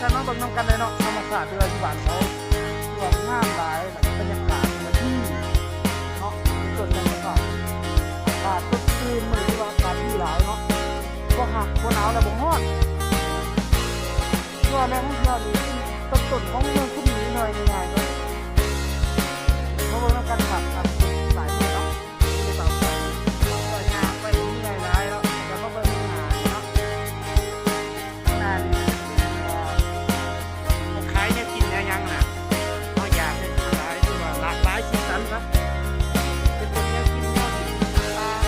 ກັນມາເບິ່ງນຳກັນເລີຍເນາະ ທຳມະຊາດທີ່ວ່າຢູ່ບ້ານເຮົາ ທີ່ວ່າງາມຫຼາຍ ແລ້ວກໍບັນຍາກາດກໍດີເນາະ ເປັນຕົ້ນແມ່ນວ່າ ອາກາດສົດຊື່ນ ມື້ນີ້ວ່າອາກາດດີຫຼາຍເນາະ ບໍ່ຮັກບໍ່ໜາວ ແລະບໍ່ຮ້ອນ ຄືວ່າແຫຼ່ງທ່ອງທ່ຽວນີ້ ຕົ້ນໆຂອງເມືອງຄຸນໝີ ວ່າງ່າຍໆເນາະ ມາເບິ່ງນຳກັນຄັບ ຄັບ ຫຼາຍມື້ເນາະ. ຂາຍແນວກິນແນວຫຍັງນະ ເຮົາຢາກເຮັດຂາຍ ຄືວ່າຫຼາກຫຼາຍສີສັນຊະ ເປັນຕົ້ນແນວກິນແນວກິນຕ່າງ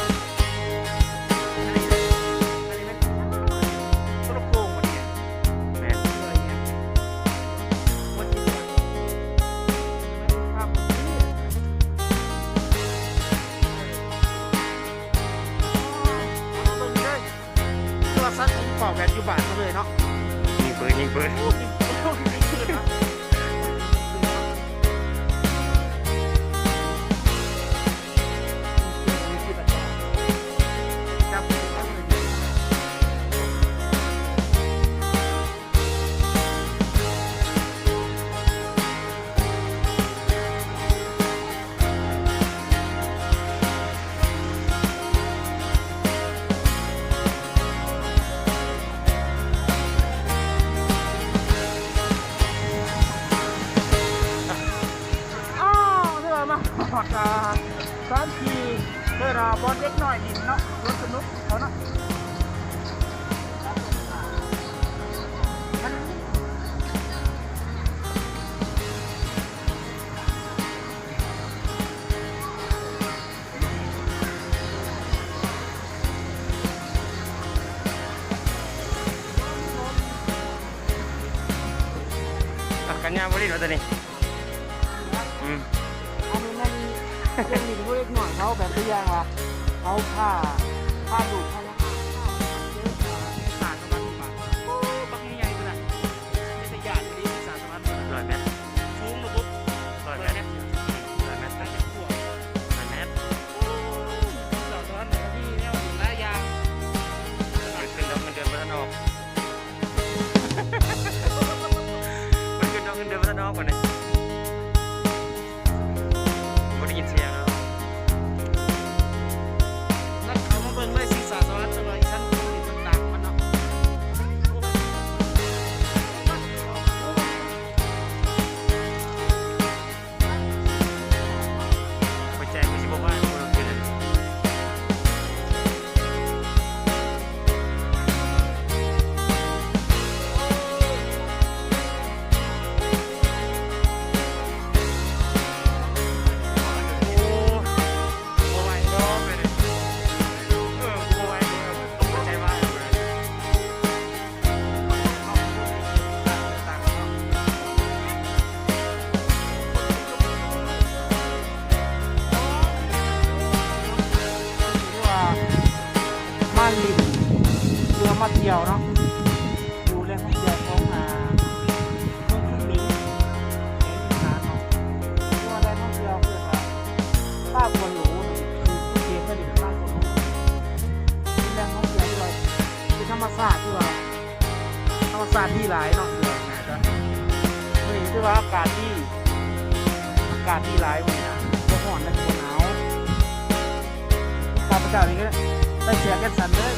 ໆ ອັນນີ້ ອັນນີ້ແມ່ນໂທລະໂຂງບໍ່ນີ້ ແມ່ນ ເອີ ອີຫຍັງ ບໍ່ຈິດ ເອົາມາເບິ່ງເດີ ໂທລະສັບຂອງເຮົາແບບຢູ່ບ້ານເຮົາເລີຍເນາະ ຍິງປືນ ຍິງປືນ ໂອ້ ຍິງປືນ ຍິງປືນນະ ຈັບ ອ້າວ ຖືວ່າມາຮອດ ອ່າ ສະຖານທີ່ ເອີ້ນວ່າບ່ອນເດັກນ້ອຍຫຼິ້ນເນາະ ສວນສະໜຸກເຂົາເນາະ. ອ່ະ ກັນຍາບໍ່ຫຼິ້ນວ່າຕົວນີ້ ອືມ ອັນນີ້ແມ່ນເລື່ອງຫຼິ້ນຂອງເດັກນ້ອຍເຂົາ ແບບຕົວຢ່າງວ່າ ເຂົາພາ ພາລູກເຂົາ ສາດສະຫວັນ ໂອ້ ບັກໃຫຍ່ພຸ້ນນະ ເປັນຕາຢ້ານອີ່ຫຼີ ສາດສະຫວັນ ຮ້ອຍແມັດ ສູງລະບົບ ຮ້ອຍແມັດ ຮ້ອຍແມັດ ຮ້ອຍແມັດ ໜ້າຈະກວ້າງ ຮ້ອຍແມັດ ໂອ້ ສາດສະຫວັນ ມັນກໍມີແນວຫຼາຍຢ່າງ ຂຶ້ນດອກເງິນເດືອນບໍ່ທັນອອກ ມັນຂຶ້ນດອກເງິນເດືອນບໍ່ທັນອອກບັດນີ້. ບໍ່ໄດ້ຍິນສຽງເນາະ ນັດເຂົາມາເບິ່ງເລີຍ ສິສາສະຫວັນ ຈັກໜ່ອຍ ຊັ້ນຂອງນີ້ມັນຕ່າງກັນເນາະ ຫົວໃຈກໍຊິບໍ່ວ່າງ ບໍ່ໄດ້ເປັນ. ຖືວ່າມາຫຼິ້ນ ຫຼືວ່າມາທ່ຽວເນາະ ຢູ່ແຫຼ່ງທ່ອງທ່ຽວຂອງ ອ່າ ເມືອງຄຸນໝິງ ແຂວງວຽງຈັນເນາະ ຖືວ່າແຫຼ່ງທ່ອງທ່ຽວເອີ້ນວ່າ ປາກວນໂຫຼ ຄືເຂດນີ້ເປັນປາກວນໂຫຼ ເປັນແຫຼ່ງທ່ອງທ່ຽວທີ່ວ່າເປັນທຳມະຊາດ ທີ່ວ່າ ທຳມະຊາດດີຫຼາຍເນາະ ເອີ ໜ້າຈະ ມື້ນີ້ຖືວ່າອາກາດດີ ອາກາດດີຫຼາຍມື້ນີ້ນະ ບໍ່ຮ້ອນ ແລະ ບໍ່ໜາວ ຂ້າພະເຈົ້ານີ້ກໍໃສ່ເສື້ອແຂນສັ້ນເລີຍ